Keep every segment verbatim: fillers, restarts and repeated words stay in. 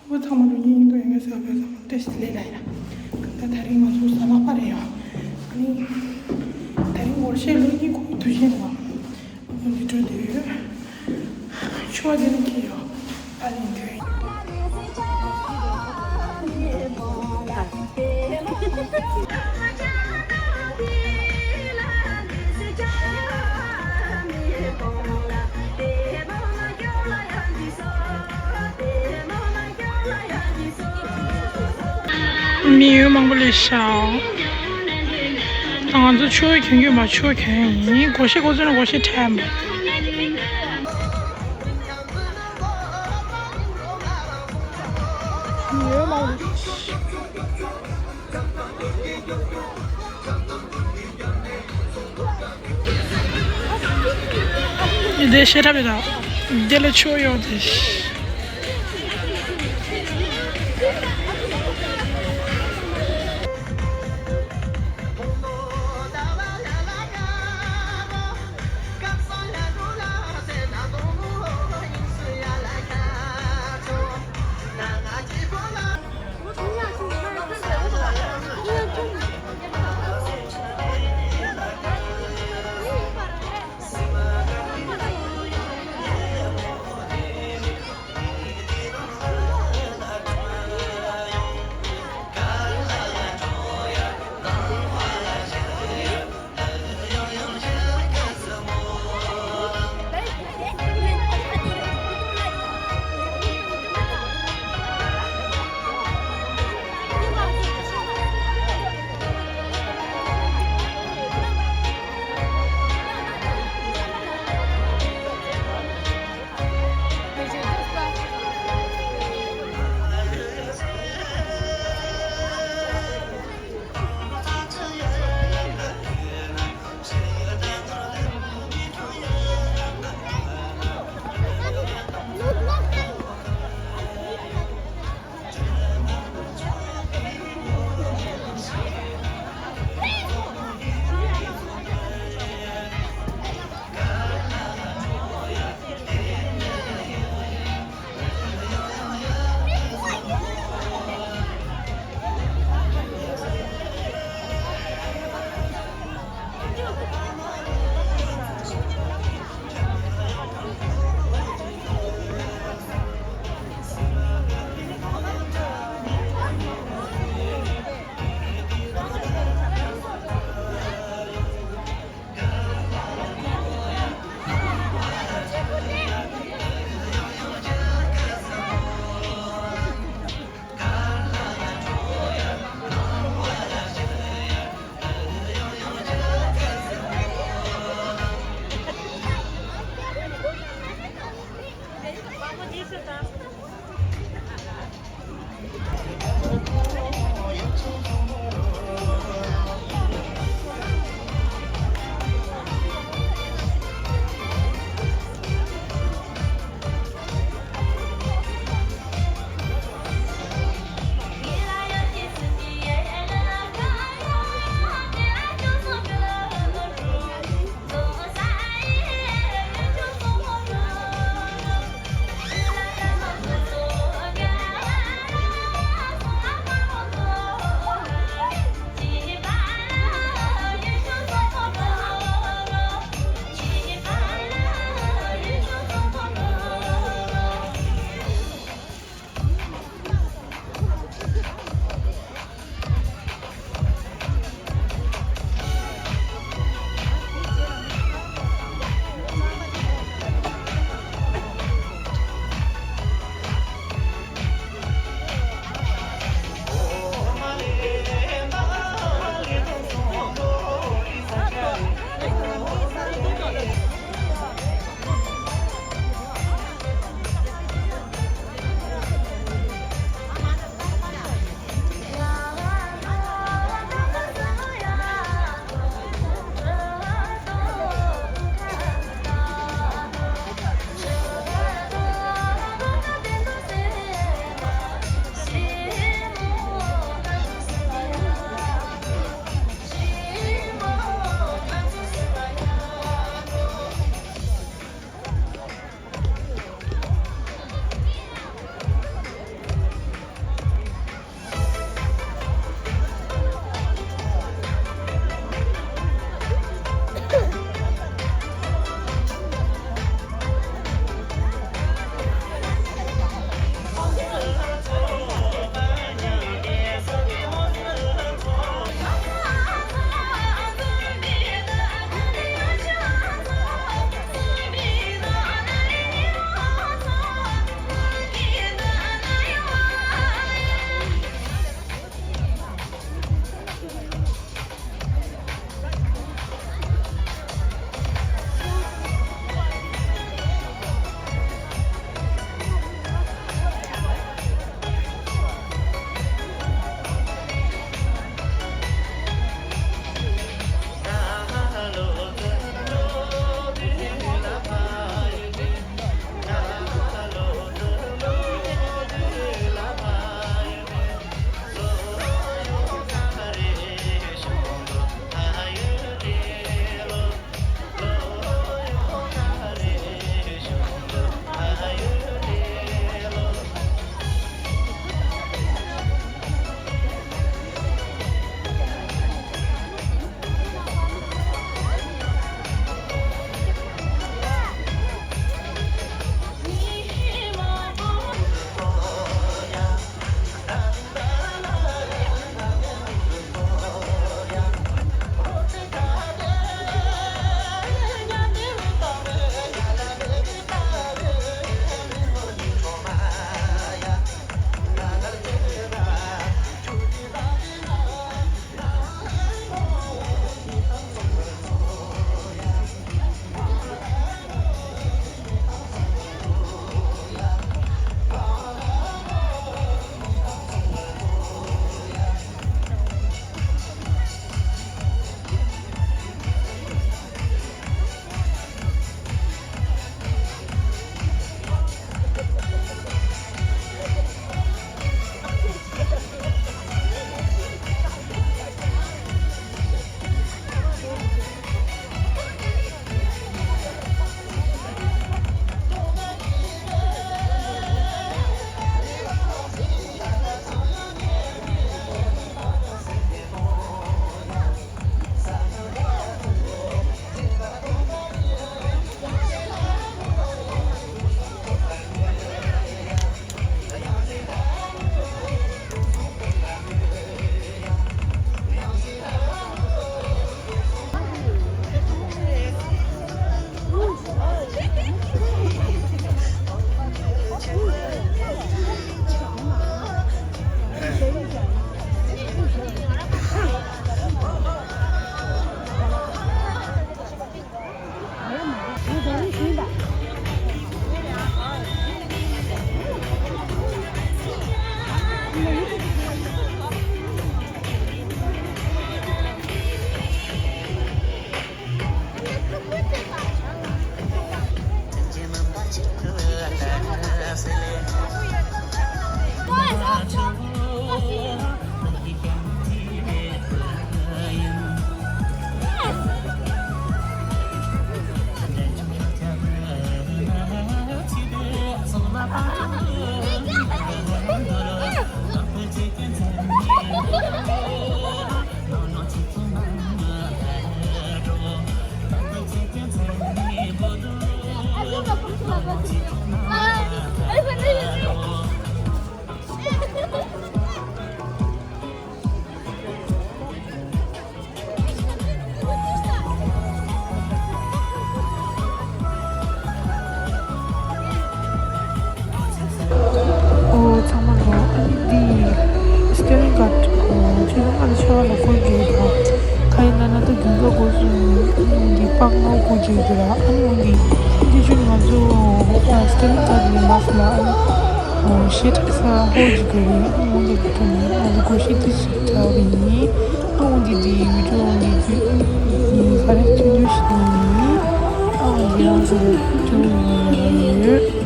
ཁོ་ཚང་མ་ལོ་གཉིས་གཉིས་པོ་ཡོད་ངེས་ཟེར་བ་ཚང་མ་བཀྲ་ཤིས་བདེ་ལེགས་ལ་ཡིན། ད་ད་རིང་ང་ཚོ་གཟའ་ལྷག་པ་རེད་ཡོ། ཨ་ནི་ད་རིང་སྒོར་གཞས་ལོ་གཉིས་ཁོའི་དུས་ཆེན་རེད་བ། འདི་འགྲོ་འདོད་ཡོད། ཆུ་བ་འདི་ནས་འཁྱེར་ཡོ། ཨ་ནི་འདི། མི་ཡོད་མང་པོ་སླེབས་ཤག་ད་ང་ཚོ་ཆུ་བོ་གྱོན་གྱོན་མ་ཆུ་བོ་གྱོན་ཡིན། སྒོར་གཞས་འགོ་ཚུགས་ན་སྒོར་གཞས་འཁྲབ་མ། མི་ཡོད་མང་པོ། འདི་ཤེས་ཐབས་མེད་ད། འདི་ལ་ཆུ་ཡོད་དེ། ཁོ་གི་ད་ཁ་ཡིན་ན་ན་ད་རྒྱུན་འགག་སྒོ་སུ་འདི་པགས་ང་དགོས་ཀྱི་འདུག་ལ། ཨ་ནི་འོན་ཏེ་འདི་ཆུ་ང་ཚོ་སི་ཊེ་ལིང་ཀ་ལ་མ་སུ་ལ་ཨ་ནི་ཤེད་ས་ཧོ་ཇི་ག་རི། ཨ་ནི་འོན་ཏེ་ཁོ་ནི་ང་ཚོ་སྒོ་ཤེད་དུ་ཞིག་ད་བི་ནི། ཨ་འོན་ཏེ་འདི་བི་ཌི་ཡོ་འོན་ཏེ་འདི་ནི་ཁ་རེ་ཐུང་ཐུང་ཞིག་ནི། ཨ་འོན་ཏེ་ང་ཚོ་ཐུང་ཐུང་ཡོད།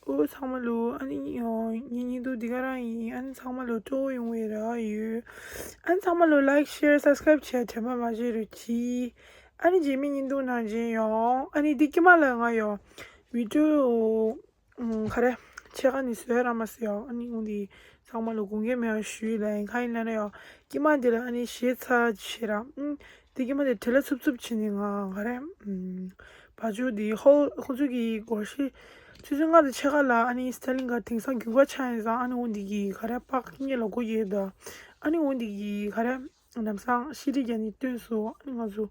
ཨོ་ཚང་མ་ལོ། ཨ་ནི་ཨོ་ངའི་བརྙན་ཐུང་འདི་ག་རང་ཡིན། ཨ་ནི་ཚང་མ་ལོ་སྤྲོ་བོ་ཡོང་བའི་རེ་བ་ཡོད། ཨ་ནི་ཚང་མ་ལོ་ལའིཀ་ཤེར་སབ་སི་ཀ་རའིབ་བྱས་དྲན་པ་མ་བརྗེད་རོགས་གྱིས། ཨ་ནི་རྗེས་མའི་བརྙན་ཐུང་ནང་མཇལ་ཡོང་། ཨ་ནི་འདི་ཀྱི་མ་ལ་ང་ཡོ་བི་ཌི་ཡོ་ཨུམ་ག་རེ་ཕྱེད་ཀ་ནི་བཟོས་ར་མ་བཟོས་ཡོ། ཨ་ནི་འོ་འདི་ཚང་མ་ལོ་དགོངས་འགལ་མེད་པ་ཞུས་ལ་ཡིན། ག་ཡིན་ལ་ན་ཡོ་ཀྱི་མ་འདི་ལ་ཨ་ནི་ཞེ་ཚ་ཆེ་ར་ཨུམ། དེ་གི་མ་དེ་བྲེལ་ལ་འཚུབ་འཚུབ་བྱས་ནས་ང་ག་རེ། ཨམ། བ་ཅུ་དེ་ཧོལ་ཁོ་ཚོ་གི་སྒོར་གཞས་ཆུ་ཚོད་ལྔ་དང་ཕྱེད་ཀ་ལ་ཨ་ནི་སི་ཊེ་ལིང་ཀ་དེང་སང་རྒྱུན་པ་ཆགས་ཡིན་ཙང་། ཨ་ནི་འོ་འདི་གི་ག་རེ་པགས་སྙེ་ལ་སྒོ་ཡོད་ད། ཨ་ནི་འོ་འདི་གི་ག་རེ་ལམ་སང་ཤི་ཏི་རྒྱ་ནི་སྟོན་སོ། ཨ་ནི་ང་ཚོ་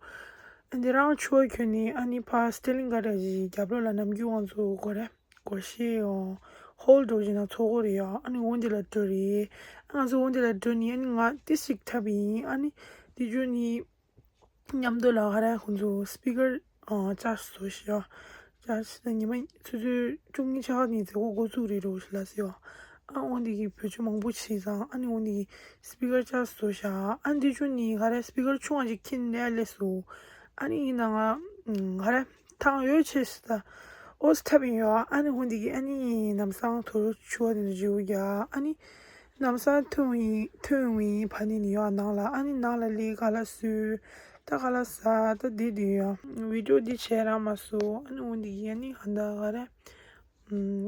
ཨ་འདི་རང་ཆུ་བ་གྱོན་ནས་ཨ་ནི་ཕ་སི་ཊེ་ལིང་ཀ་ར་གི་རྒྱབ་ལོགས་ལ་ནམ་རྒྱུན་ང་ཚོ་ག་རེ་སྒོར་གཞས་ཡོང་ཧོལ་འགྲོ་བཞིན་ན་ཚོགས་སྒོ་རེད་ཡ། ཨ་ནི་འོ་འདི་ལ་འགྲོ་རེད། ང་ཚོ་འོ་འདི་ལ་འགྲོ་ནི་ཨ་ནི་ང་ཏི་ཞིག་འཁྲབ་ཡིན། ཨ་ནི་དེ་བརྗོད་ནི། མཉམ་དུ་ལ་ག་རེ་ཁོང་ཚོ་སི་པི་ཀར་ཨ་ཅར་ཇི་བཟོ་ཤག་ཅར་ཇི་ཉི་མ་ཆུ་ཚོད་བཅུ་གཉིས་ཆ་ག་ནས་མཛད་སྒོ་འགོ་བཙུགས་རེད་འགྲོ་ཞིག་ལ་ཟེར་བ། ཨ་འོ་འདི་གི་བེད་སྤྱོད་མང་པོ་བྱས་ཙང་ཨ་ནི་འོ་འདི་གི་སི་པི་ཀར་ཅར་ཇི་བཟོ་ཤག་ཨ་འདི་ཆུ་ནི་ག་རེ་སི་པི་ཀར་ཆུང་བ་ཅིག་ཁྱེར་ནས་སླེབས་སོ། ཨ་ནི་ཡིན་ན་ང་ག་རེ་ཐང་ཡོད་ཆེ་ཞིག་ད་ཨོ་སི་ཐབ་ཡིན་ཡོད། ཨ་ནི་འོ་འདི་གི་ཨ་ནི་ལམ་སང་དོ་ཆུ་བ་དེ་ཚོ་བརྗེ་བོ་རྒྱག་ཨ་ནི། ལམ་སང་ཐོན་ཡིན་ཐོན་ཡིན་ཕ་ནི་ནི་ཡོ་ནང་ལ། ཨ་ནི་ནང་ལ་ལས་ག་ལ་སུ་ད་ག་ལ་ས་ད་དེ་དེ་ཡོ་བི་ཌི་ཡོ་འདི་བྱས་ར་མ་སོ། ཨ་ནི་འོ་འདི་ཡ་ནི་ཧ་ད་ག་རེ་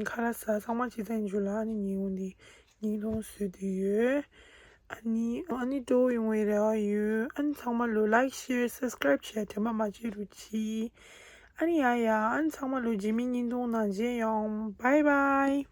ག་ལ་ས་ཚང་མ་ཅི་ཚན་འཇུ་ལ། ཨ་ནི་ཉིན་འོ་འདི་ཉིན་ཐོང་སུ་དེ་ཡོད། ཨ་ནི་ཨ་ནི་སྤྲོ་ཡོང་བའི་རེ་བ་ཡོད། ཨ་ནི་ཚང་མ་ལོ་ལའིཀ་ཤེར་སབ་སི་ཀ་རའིབ་བྱས་དྲན་པ་མ་བརྗེད་རོགས་གྱིས། ཨ་ནི་ཡ་ཡ་ཨ་ནི་ཚང་མ་ལོ་རྗེས་མའི་བརྙན་ཐུང་ནང་མཇལ་ཡོང་། བྷའི་བྷའི།